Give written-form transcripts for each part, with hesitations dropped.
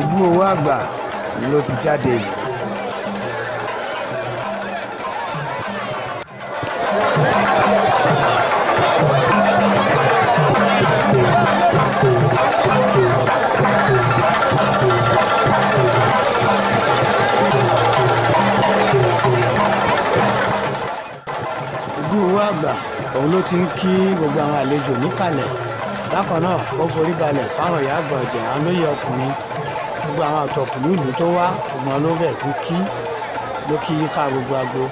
Ibú owó àgbà ló ti jáde yìí. Ibú owó àgbà òun ló ti ń kí gbogbo àwọn àlejò níkàlẹ̀. Bákan náà ó forí balẹ̀ fáwọn ìyá àgbà ọ̀jẹ̀, àwọn olóyè ọkùnrin, gbogbo àwọn àtọkùnrin ìlú tó wá, gbogbo wọn ló bẹ̀ sí kí ló kí yíká gbogbo agbo.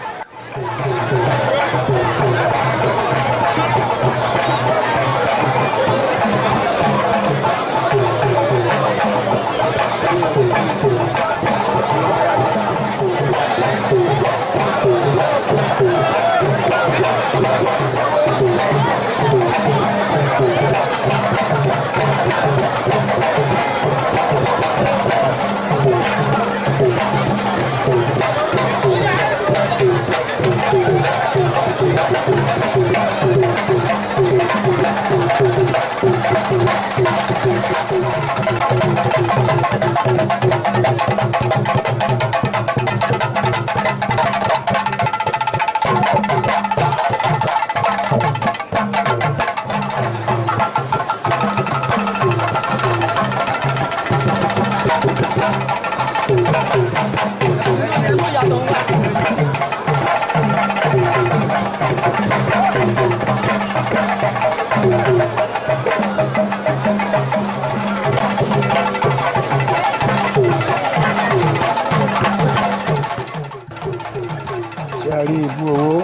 Ṣé ẹ rí ibú owó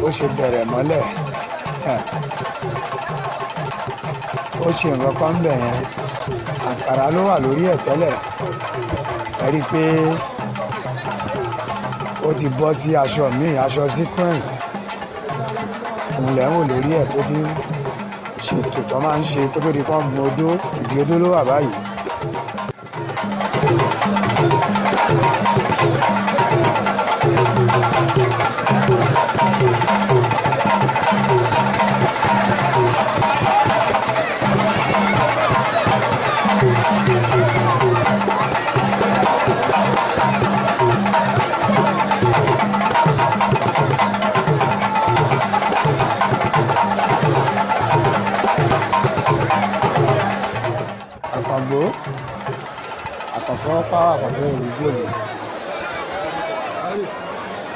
ó ṣe bẹ̀rẹ̀ mọ́lẹ̀? Ó ṣe nǹkan kan bẹ̀ yẹn, àǹkárá ló wà lórí ẹ̀ tẹ́lẹ̀. Ẹ rí i pé ó ti bọ́ sí aṣọ míì, aṣọ sequence òun lẹ̀ ń wò lórí ẹ̀ tó ti ń ṣètò tó máa ń ṣe kó tó di pọ́n gun odó. Ìdí odó ló wà báyìí. Àkàngbó àkànfọ́ pàwọ́ àkànfọ́ ìrújú òní.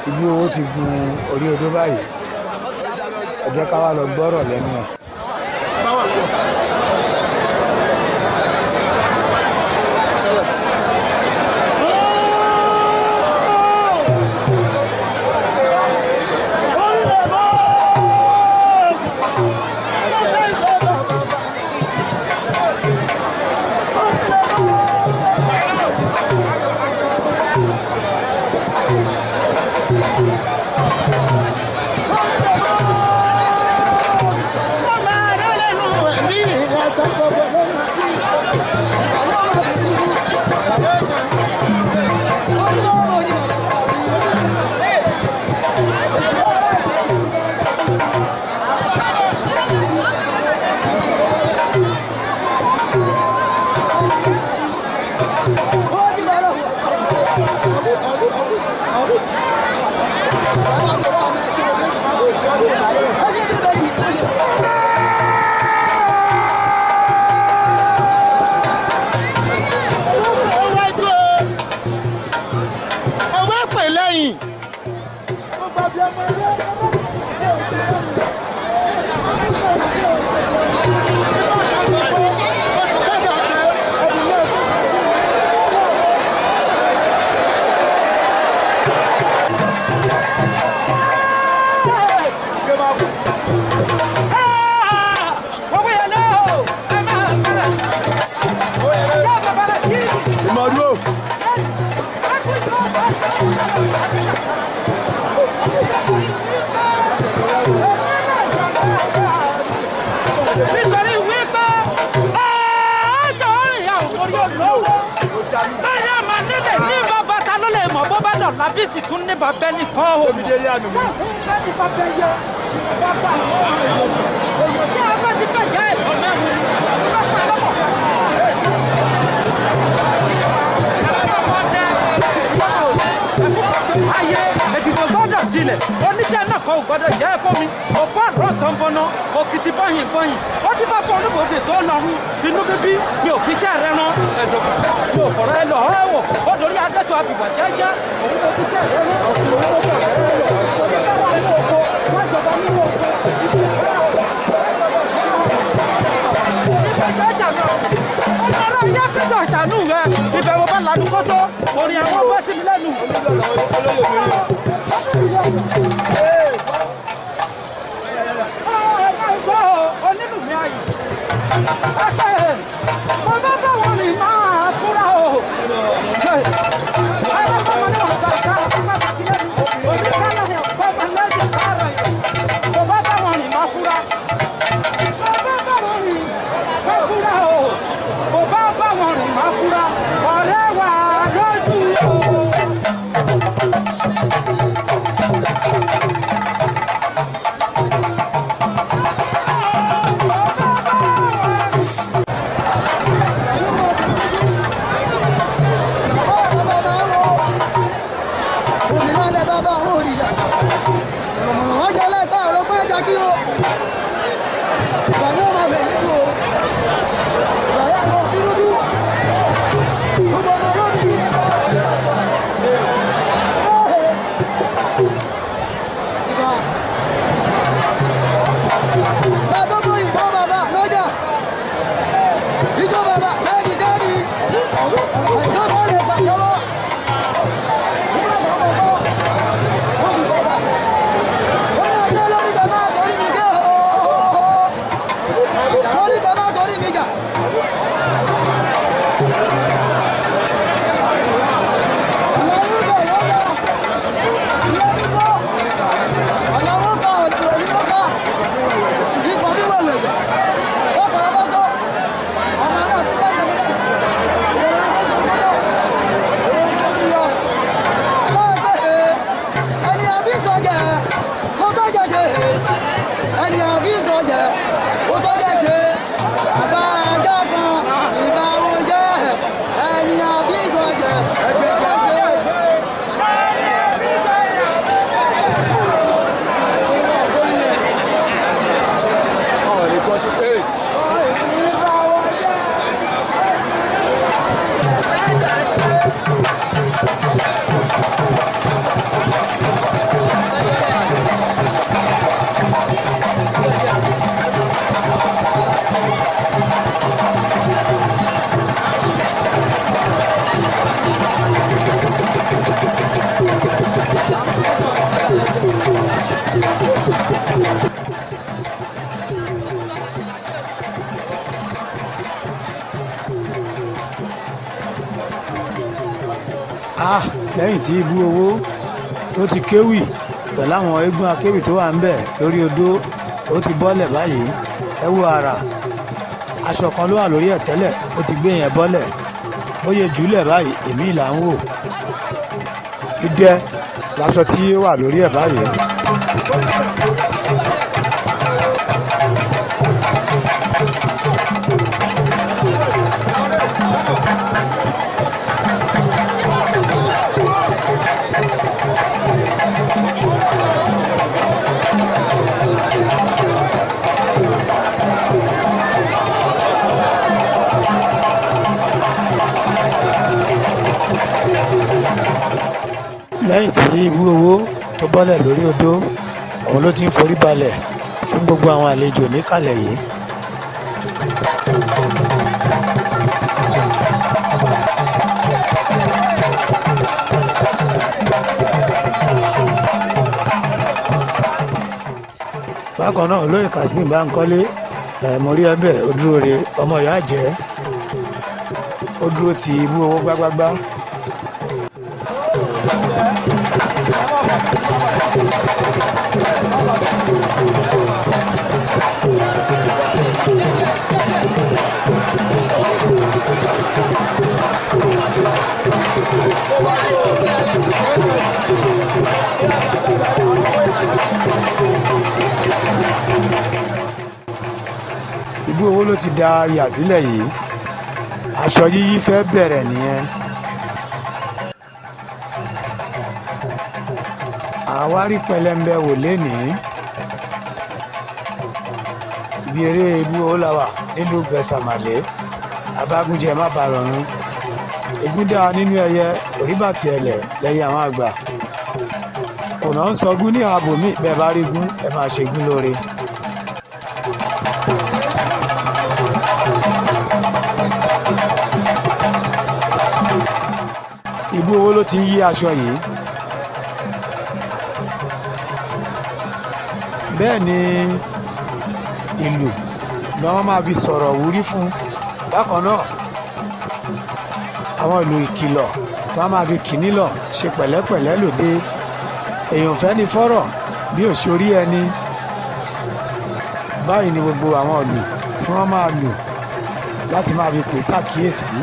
Ibú owó ti gun orí odó báyìí. Ẹ jẹ́ ká wá lọ gbọ́rọ̀ lẹ́nu ẹ̀. Ìmọ̀dúró. lọ lábísì tún ní bàbá ẹnìkan o. Tí a bá ti fẹ́ jẹ́ ẹ̀tọ́ mẹ́rin, bàbá lọ́pọ̀. Ayé ètùtù gbọ́dọ̀ dilẹ̀, oníṣẹ́ náà kò gbọ́dọ̀ jẹ́ fún mi. Òkú àrùn tó ń bọ́ná, òkìtì bọ́yìn bọ́yìn. Ó dífá fún olúbodè tó lọ́rùn. Inú bíbí mi ò fi iṣẹ́ rẹ rán. Ẹ̀dọ̀ mi ò fọ̀rọ̀ ẹ lọ ẹ wò. Ó dorí adẹ́tọ̀ àbíwá jẹ́jẹ́. Òun ló fi iṣẹ́ rẹ rán. Òun ló fọ̀rọ̀ ẹ lọ. Ṣàánú rẹ ìbẹ̀wò bá lanu kótó orin àwọn bá sí mi lẹ́nu. Onílù mi ayì mo bá báwọn rìn máa fúra o. Mo bá báwọn rìn máa fúra. Mo bá báwọn rìn máa fúra o. Mo bá báwọn rìn máa fúra. Ọ̀rẹ́ wa lójú o. Lẹ́yìn tí ibú owó tó ti kéwì pẹ̀lú àwọn eégún akéwì tó wà ń bẹ̀ lórí odó ó ti bọ́lẹ̀ báyìí. Ẹ wo àrà aṣọ kan ló wà lórí ẹ̀ tẹ́lẹ̀, ó ti gbé yẹn bọ́lẹ̀, ó yẹ jùlẹ̀ báyìí, èmi là ń wò. Idẹ láṣọ tí ó wà lórí ẹ̀ báyìí. Lẹ́yìn tí ibú owó tó bọ́lẹ̀ lórí odó, òun ló ti ń forí balẹ̀ fún gbogbo àwọn àlejò níkàlẹ̀ yìí. Bákan náà olóyè Kazeem Bánkọ́lé mo rí ẹbẹ̀ ó dúró re ọmọ ìyá àjẹ́, ó dúró ti ibú owó gbágbágbá. Ibú owó ló ti da yà sílẹ̀ yìí, aṣọ yíyí fẹ́ bẹ̀rẹ̀ nìyẹn. Àwárí pẹlẹmbẹ wò lénìí. Ibi eré ibú owó la wà nílùú Gbẹ̀sàmàlé, abágúnjẹ má ba rọrùn. Egún dáa nínú ẹyẹ, òríbàtì ẹlẹ̀ lẹ́yìn àwọn àgbà. Ọ̀nà ń sọgún ní ààbò mi, bẹ́ẹ̀ bá rí gún ẹ máa ṣe gún lóore. Ibú owó ló ti ń yí aṣọ yìí. Bẹ́ẹ̀ ni ìlù ni wọ́n máa fi sọ̀rọ̀ wúrí fún. Bákan náà, àwọn ìlù ìkìlọ̀ tí wọ́n máa fi kì nílọ̀ ṣe pẹ̀lẹ́pẹ̀lẹ́ lòde. Èèyàn fẹ́ ni fọ́rọ̀ bí òṣòrí ẹni. Báyìí ni gbogbo àwọn ìlù tí wọ́n máa lù láti máa fi pè sàkíyèsí.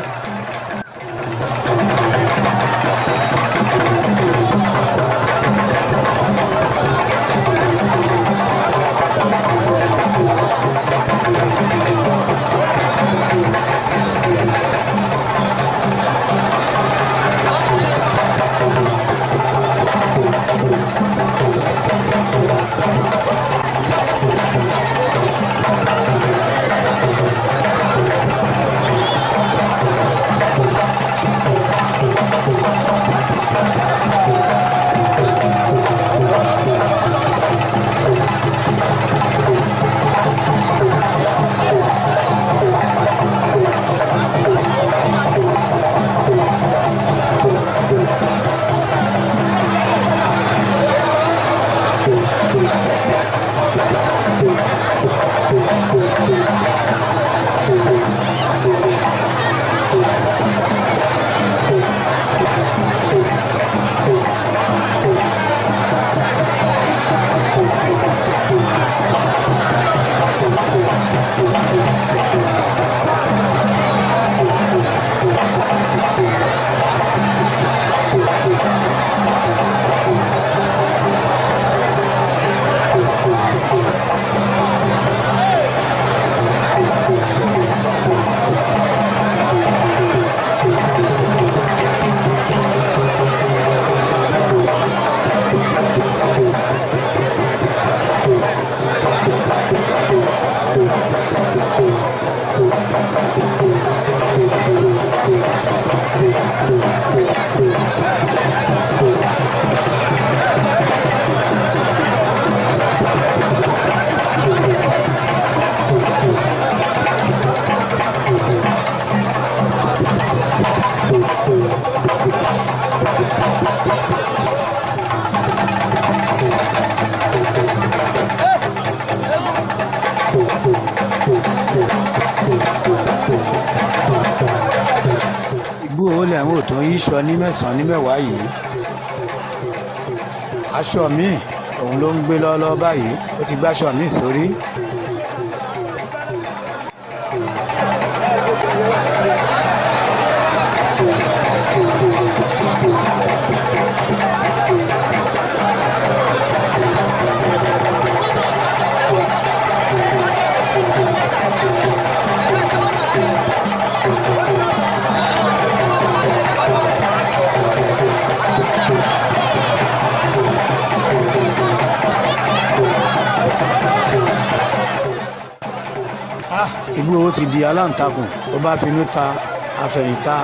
Ibú owó lẹ̀ ń wò tó ń yíṣọ ní mẹ́sàn-án ní mẹ́wàá yìí. Aṣọ míì òun ló ń gbé lọ́ọ́lọ́ báyìí, ó ti gbáṣọ míì sórí. Ibú owó ti di aláǹtakùn, ó bá finú ta àfẹ̀yìntà.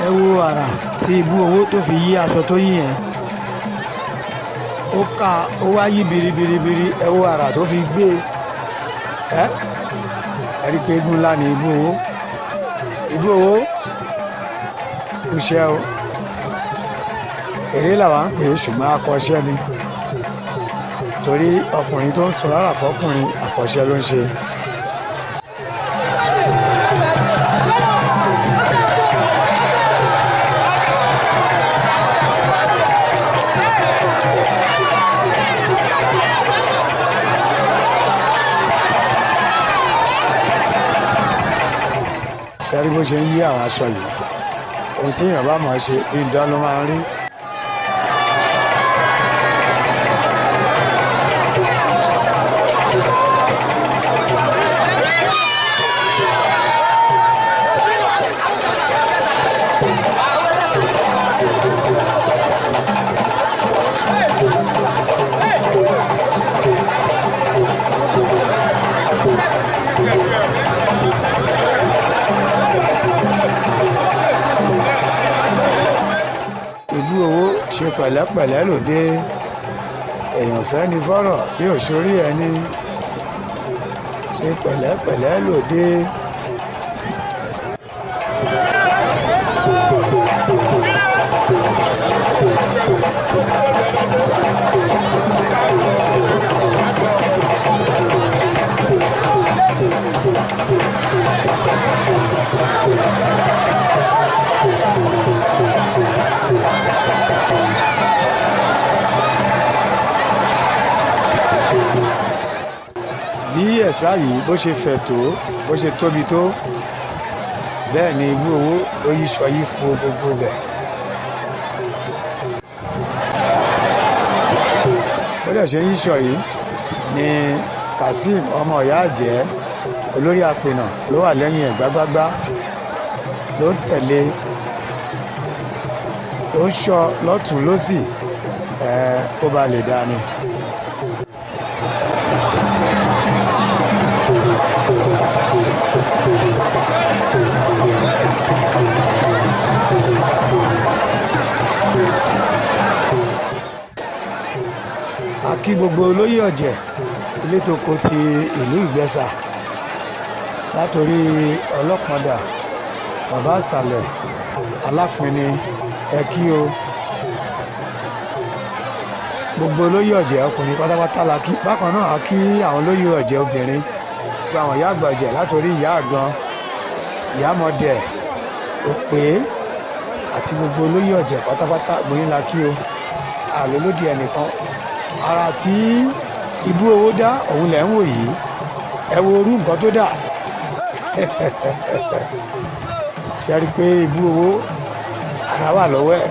Ẹ wo àrà tí ibú owó tó fi yí aṣọ tó yí yẹn, ó ká ó wá yí biribiribiri. Ẹ wo àrà tó fi gbé ẹ ẹ rí i pé eégún ńlá ni ibú owó. Ibú owó kò ṣe o, Eré làwa ń pè é, ṣùgbọ́n akọ́ṣẹ́ ni, torí ọkùnrin tó ń sùn lára fọkùnrin àkọ́ṣẹ́ ló ń ṣe. Ṣẹ́rí bó ṣe ń yí àwọn aṣọ yìí, ohun tí èèyàn bá mọ̀ ọ́ ṣe ní idán ló máa ń rí. Ìlú owó ṣe pẹ̀lẹ́pẹ̀lẹ́ lòde, èèyàn fẹ́ ni fọ́rọ̀ bí òṣòrí ẹni, ṣe pẹ̀lẹ́pẹ̀lẹ́ lòde. Bí ẹ̀sà yìí bó ṣe fẹ̀ tó, bó ṣe tóbi tó, bẹ́ẹ̀ ni ibú owó ló yíṣọ yí fún gbogbo bẹ̀. Bó dẹ̀ ṣe yíṣọ yìí ni Kazeem ọmọ ìyá àjẹ́ olórí apènà ló wà lẹ́yìn ẹ̀ gbágbágbá, ló ń tẹ̀lé, ló ń ṣọ́ lọ́tùn lósì, ẹ̀ kó ba lè dá ni. A kí gbogbo olóyè ọ̀jẹ̀ tilétoko ti ìlú Ìgbẹ́sà, látòrí ọlọ́pọ̀dà, bàbá àṣàlẹ̀, alápinni, ẹ kí o. Gbogbo olóyè ọ̀jẹ̀ ọkùnrin pátápátá la kí. Bákan náà a kí àwọn olóyè ọ̀jẹ̀ obìnrin, gbogbo àwọn ìyá àgbà ọ̀jẹ̀ látòrí ìyá àgan, ìyá mọ̀dẹ̀, òpè àti gbogbo olóyè ọ̀jẹ̀ pátápátá gbóyún la kí o. Àlólódì ẹnìkan. Ara tí ibú owó dá òun lẹ̀ ń wò yìí, ẹ wo orú nǹkan tó dà. Ṣe rí i pé ibú owó ara wà lọ́wọ́ ẹ̀,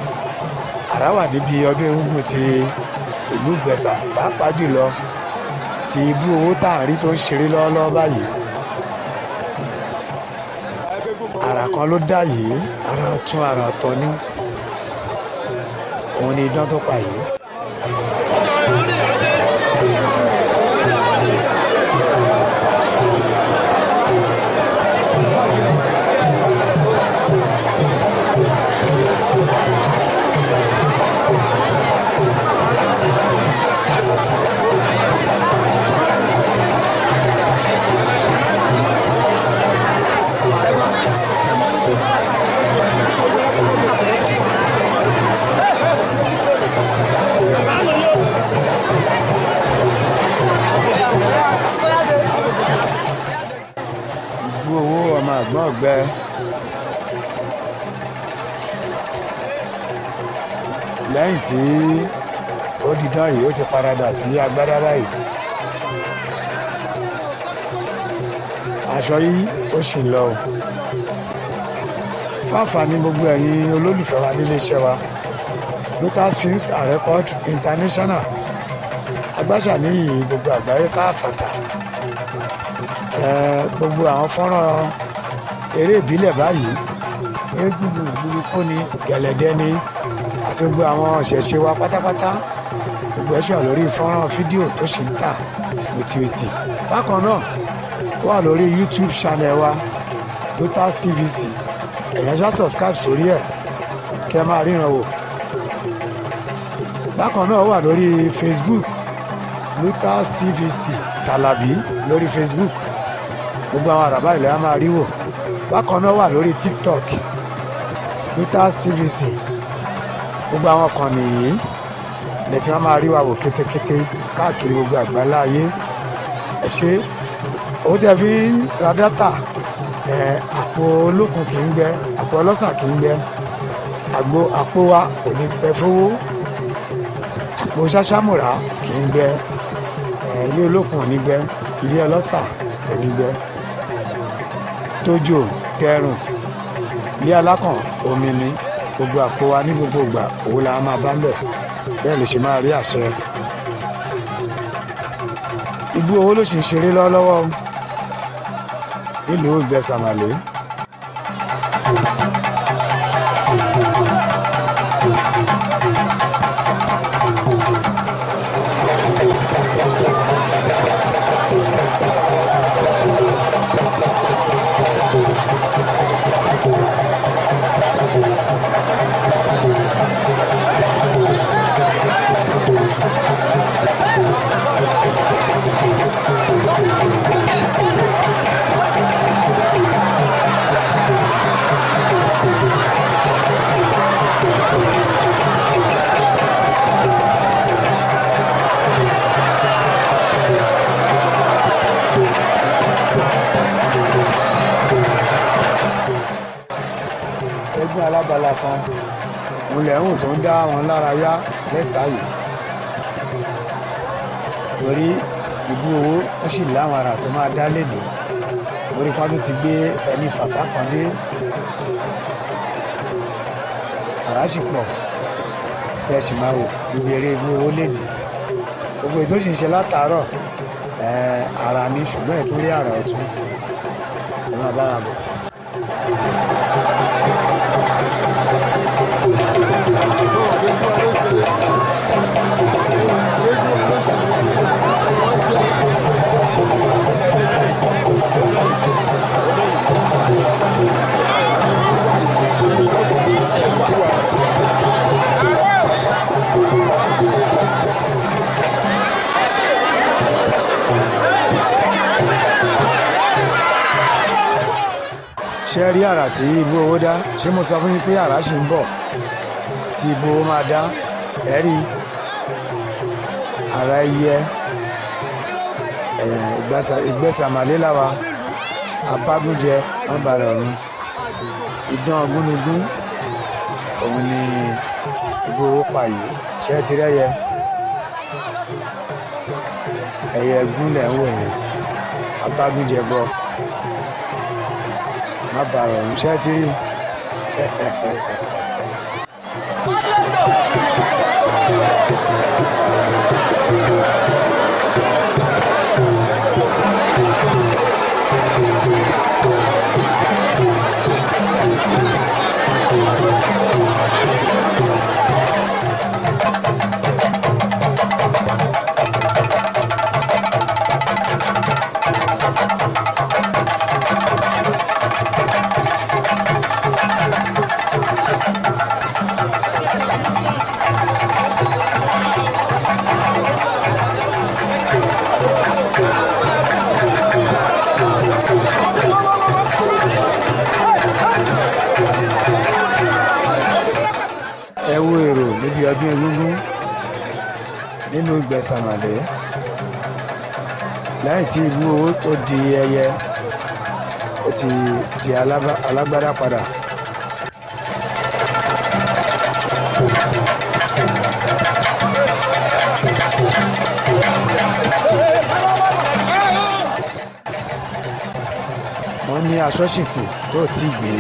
ara wà níbi ọdún Egungun ti ìlú Ìgbẹ́sà, pàápàá jùlọ ti ibú owó tá à ń rí tó ń ṣeré lọ́wọ́lọ́wọ́ báyìí. Ara kan ló dá yìí, ara tún ara ọ̀tọ̀ ní, òun ni idán tó pa yìí. Ibú owó ọmọ àgbọ̀n ọ̀gbẹ. Lẹ́yìn tí ó didán yìí, ó ti paradà sí agbádá báyìí. Aṣọ yìí ó sì ń lọ o. Fáfàní gbogbo ẹ̀yin olólùfẹ́ wa nílé iṣẹ́ wa, Lotus Films and Record International, agbáṣàníyì gbogbo àgbáyé káfàtà. Gbogbo àwọn fọ́nrán eré ìbílẹ̀ báyìí, eégún burúkú ni, gẹ̀lẹ̀dẹ́ ni, àti gbogbo àwọn ìṣẹ̀ṣe wa pátápátá, gbogbo ẹ̀ ṣì wà lórí fọ́nrán fídíò tó ṣì ń tà wìtìwìtì. Bákan náà ó wà lórí YouTube channel wa Lotus TVC, ẹ̀yàn ṣá subscribe sórí ẹ̀ kí ẹ máa ríran wò. Bákan náà ó wà lórí Facebook Lotus TVC Tàlàbí lórí Facebook, gbogbo àwọn àràbá ilẹ̀ á máa rí wò. Bákan náà wà lórí TikTok Lotus TVC, Gbogbo àwọn kan nìyí lè tí wọ́n máa rí wa wò kétékété káàkiri gbogbo àgbáńlá ayé. Ẹ ṣé, owó tí a fi ń ra dátà, àpò olókun kì í gbẹ, àpò ọlọ́sà kì í gbẹ, àgbo àpò wa kò ní pẹ́ fowó, àpò ṣáṣámùrà kì í gbẹ, ilé olókun ò ní gbẹ, ilé ọlọ́sà kò ní gbẹ, tójò tẹrùn ilé alákàn omi ni gbogbo àpò wa ní gbogbo ìgbà, òun la máa bá ń bẹ̀, bẹ́ẹ̀ lè ṣe máa rí àṣẹ. Ibú owó ló sì ń ṣeré lọ́wọ́lọ́wọ́ nílùú Ìgbẹ́sàmàlé. Eégún alábala kan òun lẹ́hùn tó ń dá wọn lára yá lẹ́sàáyé, torí ibú owó ó sì láwọn ará tó máa dá lédè orí kan tó ti gbé ẹni fàfà kan dé, àrá sì pọ̀ bẹ́ẹ̀ sì máa wò gbogbo eré ibú owó lédè. Gbogbo ètò sì ń ṣe látàárọ̀ ara ní, ṣùgbọ́n ẹ̀ tún rí àrà ọ̀tún, ẹ máa bára bọ̀. Ṣé rí àrà tí ibú owó dá? Ṣé mo sọ fún yín pé àrà ṣì ń bọ̀ tí ibú owó máa dá? Ẹ rí àrà ẹyẹ Ìgbẹ́sàmàlé láwa, apágúnjẹ wọn bàrẹ̀ ọ̀run, idán gúnugún òun ni ibú owó pa yìí. Ṣé ẹ ti rẹ́yẹ? Ẹyẹ gúnlẹ̀ ń wò yẹn, apágúnjẹ bọ̀ má bàrọ̀ ọ̀run. Ṣé ẹ ti rí? Ẹ wo èrò níbi ọdún egúngún nínú Ìgbẹ́sàmàlé lẹ́yìn tí ibú owó tó di ẹyẹ ó ti di alágbádá padà. Wọ́n ní aṣọ ṣìkù tó ti gbé.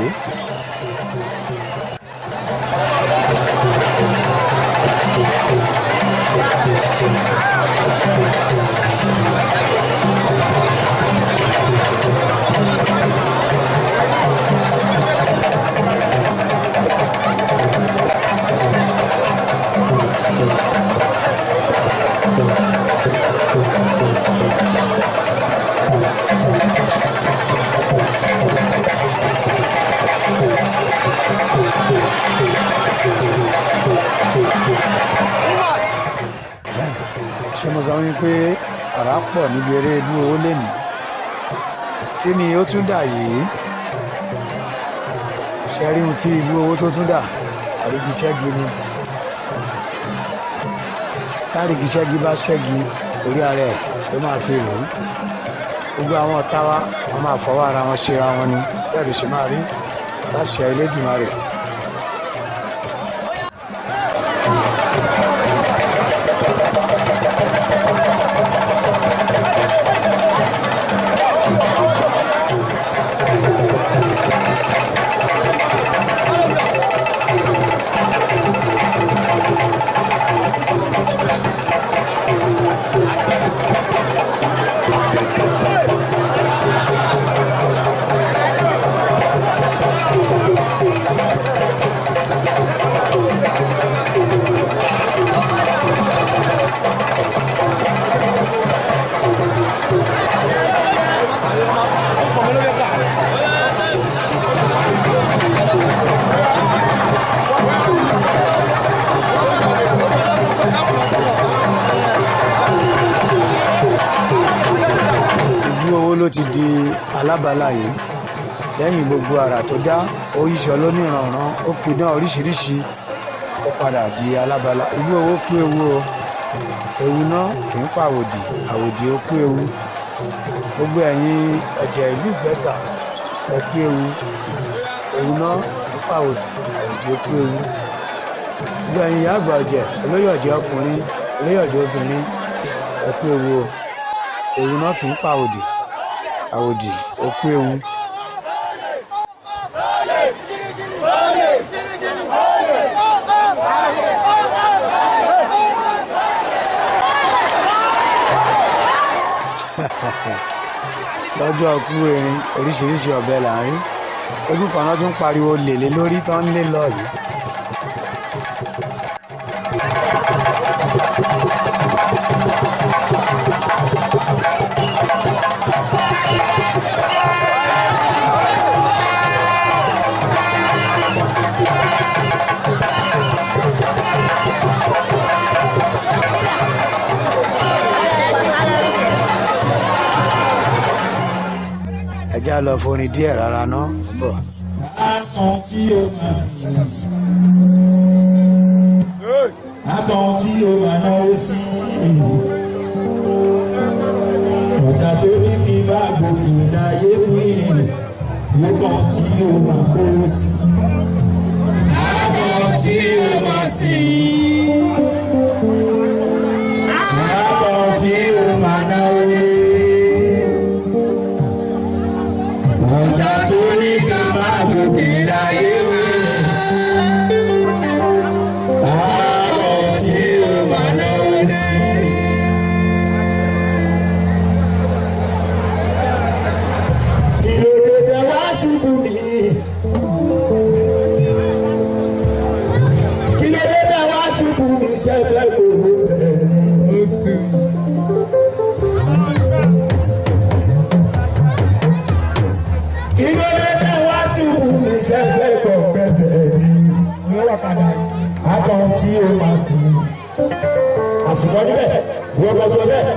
Ṣé mo sọ wípé àrà pọ̀ níbi eré ibú owó lẹ́nu? Kí ni ó tún dà yìí? Ṣé rí ohun tí ibú owó tó tún dà? Àrígiṣẹ́gi ni. Tárìkì ṣẹ́gi bá ṣẹ́gi, orí ara ẹ̀ ló máa fi rò ó. Gbogbo àwọn ọ̀tá wa, wọ́n máa fọwọ́ ara wọn ṣera wọn ni. Bẹ́ẹ̀ ló ṣe máa rí láṣẹ Elédùmarè. Ló ti di alábala yìí lẹ́yìn gbogbo àrà tó dá, ó yíṣọ lóníranran, ó pidán oríṣiríṣi, ó padà di alábala. Ìlú owó kú ewu o, ewu náà kì í pa àwòdì, àwòdì ó kú ewu. Gbogbo ẹ̀yin ọ̀jẹ̀ ìlú Ìgbẹ́sà, ẹ kú ewu, ewu náà kì í pa àwòdì, àwòdì ó kú ewu. Gbogbo ẹ̀yin ìyá àgbà ọ̀jẹ̀, olóyè ọ̀jẹ̀ ọkùnrin, olóyè ọ̀jẹ̀ obìnrin, ẹ kú ewu o, ewu náà kì í pa àwòdì, àwòdì ó kú ewu. Lọ́jọ́ ọkú erin oríṣiríṣi ọ̀bẹ là ń rí. Ojú kan náà tún pariwo lèlé lórí tán ń lé lọ yìí. Ẹ já lọ forin díẹ̀ rárá ná bọ̀. Àtàn tí o máa sìn, àtàn tí o máa náwó sí. Ọ̀tá tó ní kí n bá gòkè láyé pín, lókàn tí o máa kó sí. Àtàn tí o máa sìn, àtàn tí o máa náwó. Ọ̀tá tó ní ká máa gòkè láyé wá. Àbọ̀ tí ó máa náwó sí. Kí ló dé tẹ wá ṣubú mi? Kí ló dé tẹ wá ṣubú mi? Ṣẹ́fẹ́ gbogbo bẹ̀rẹ̀ ni ó sùn. Kí ló dé tẹ wá ṣubú mi? Ṣẹ́fẹ́ fọ̀pẹ́ bẹ̀rẹ̀ ni àtọ̀ tí o máa sìn. Àsìkò níbẹ̀, wọ́n bọ́ sọ bẹ́ẹ̀.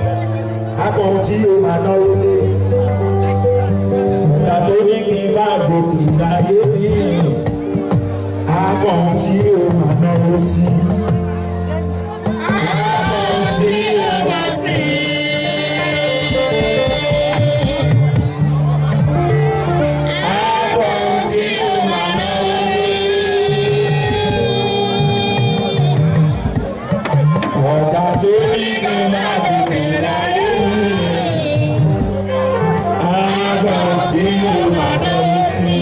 Àtọ̀ tí o máa náwó lé. Ọ̀tá tó ní kí n máa gòkè láyé mi. Àtọ̀ tí o máa náwó sí. Àtọ̀ tí o máa sìn. Àtọ̀ tí o máa náwó lé. Ọ̀tá tó ní kí n máa gòkè láyé mi. Àbọ̀ tí mo máa náwó sí.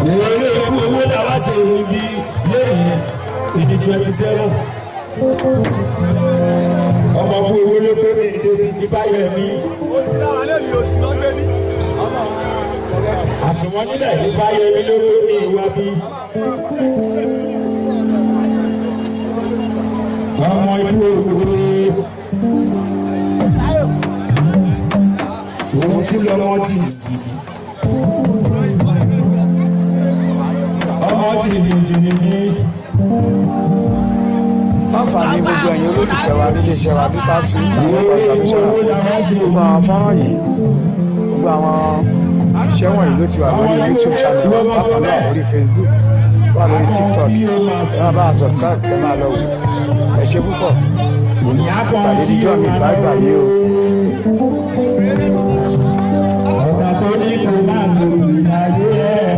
Èrè ewu owó la wá ṣe ibi lẹ́yìn ìdí 27. Ọmọ fún owó ló pé mi débi Ifáyẹmí. Àsùnwọ̀n nílẹ̀ Ifáyẹmí ló pé mi wá bí. Ọmọ ikú owó. Òun tún lọ́mọ tì. Ọmọ tì ní ní. Fáfàní gbogbo ẹ̀yin olólùfẹ́ wa nílé iṣẹ́ wa Peter Swiss àwọn ọkọ̀ ìṣàkóso gbogbo àwọn fọ́nrán yìí, gbogbo àwọn Iṣẹ́ wọ̀nyí ló ti wà lórí YouTube channel wa, bákan náà lórí Facebook, wà lórí TikTok. Ẹ máa bá a subscribe, ẹ máa lọ wò. Ẹ ṣé púpọ̀. Ìyá kan Pàdé tí níjọ́ ó mi máa bye bye o. Ọ̀gá tó ní kó máa lò ìdáyé ẹ̀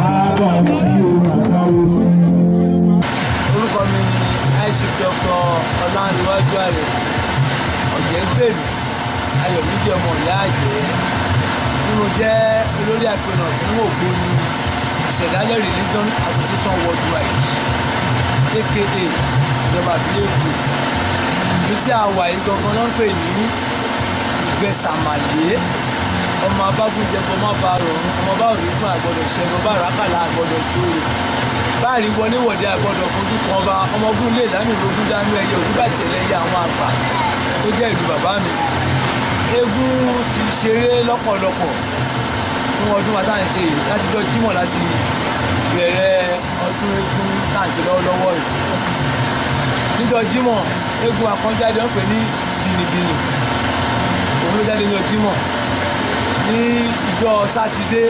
àbọ̀ tí ó máa náwó sí. Orúkọ mi ni Aishif Dr. Ọlánìwájú Ààrẹ Ọ̀jẹ̀gbèlú Ayọ̀mídé ọmọ ìyá àjẹ́, tí mo jẹ́ olórí àpẹnà fún Ògbóni Ìṣẹ̀dálẹ̀ Religion Association Worldwide, aka ìjọba àbílẹ̀ Èkó. Ibi tí a wà yìí gangan ló ń pè ní Ìgbẹ́sàmàlé. Ọmọ abágúnjẹbọ má ba rọrùn, ọmọ bá òrìgún àgbọ́dọ̀ ṣẹgun, bá ràkàlà àgbọ́dọ̀ ṣòro, báàrí wọléwọ̀de àgbọ́dọ̀ fojú kan bá ọmọgún lè lámì lógún dánú ẹyẹ òdúbàtẹ̀lẹ̀ ẹyẹ àwọn àgbà tó jẹ́ ìlú bàbá mi. Eégún ti ṣeré lọ́pọ̀lọpọ̀ fún ọdún wa tá à ń ṣe yìí láti jọ Jímọ̀ láti bẹ̀rẹ̀ ọdún eégún tá à ń ṣe lọ́wọ́lọ́wọ́ yìí. Níjọ́ Jímọ̀, eégún akọ́njáde wọ́n pè ní jìnnìjìnnì, òun ló jáde níjọ́ Jímọ̀. Ní ìjọ Sátidé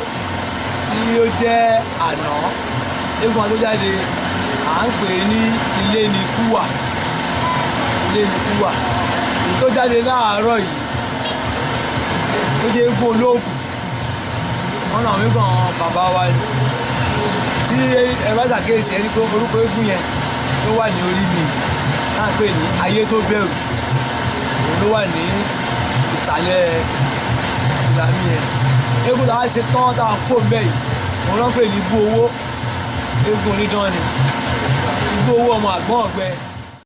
tí ó jẹ́ àná, eégún tó jáde à ń pè ní ilé ní kúwà, ilé ní kúwà. Èyí tó jáde láàárọ̀ yìí ó jẹ́ eégún olóògùn. Wọn náà wípé àwọn bàbá wa ni. Tí ẹ bá ṣàkíyèsí ẹni pé orúkọ eégún yẹn ló wà ní orí mi náà pè ní ayé tó bẹ̀rù, òun ló wà ní ìsàlẹ̀ ìlànà yẹn. Eégún tá a ṣe tán tá a kó mbẹ́ yìí, òun ló ń pè ní ibú owó. Eégún onídán ni ibú owó, ọmọ àgbọ̀n ọ̀gbẹ.